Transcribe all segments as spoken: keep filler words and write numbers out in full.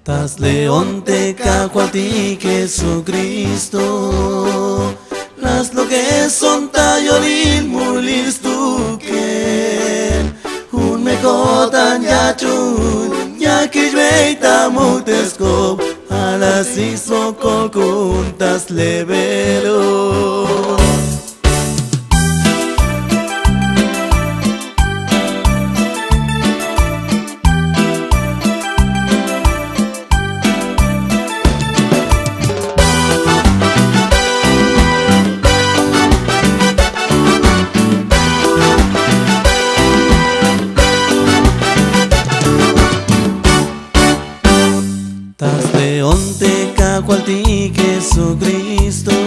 Ta sle'on te Kajwaltik Jesucristo, la slok'eson ta yolil mulil stukel. Jun me ko'tan ya ch'un, ya kich'bey ta muk'teskob, ja' la sik sfokol ku'un ta slebelon. Ta sle'on te Kajwaltik Jesucristo,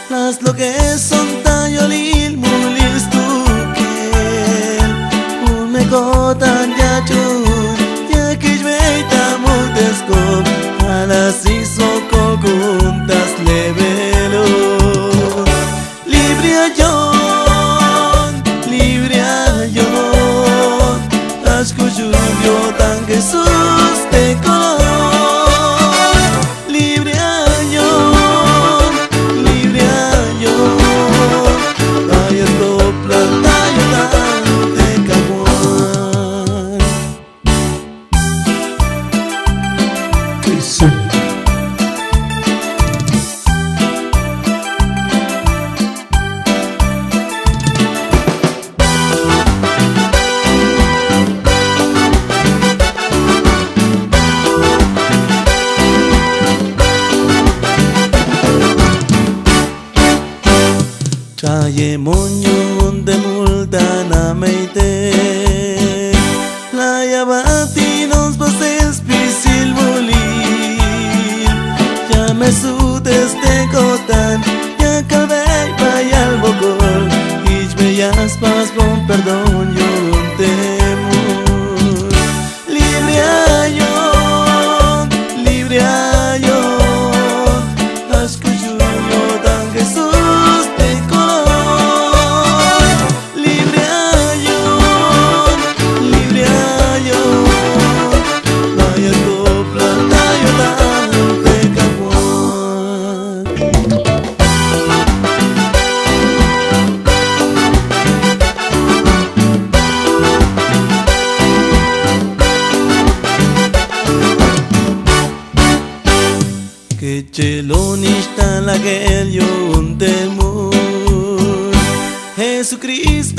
la slok'eson ta yolil mulil stukel. Jun me ko'tan ya ch'un, ya kich'bey ta muk'teskob, ja' la sik sfokol ku'un ta slebelon. Libre ayon, libre ayon, la xkuxul yo'tan Jesús te kolon. Libre ayon, libre ayon, bayal sk'oplal ta yo'tan te Kajwal. Ch'ayemon yu'un te mul ta namey te la ya batinon spasel spisil mulil. Ya me sujt este ko'tan, ya kalbey bayal wokol, jich me ya spasbon perdón yu'un te mul. Libre ayon, libre ayon, la xkuxul yo'tan Jesús te kolon. Libre ayon, libre ayon, bayal sk'oplal ta yo'tan te Kajwal. Kechelonix ta lak'el yu'un te mul. Jesucristo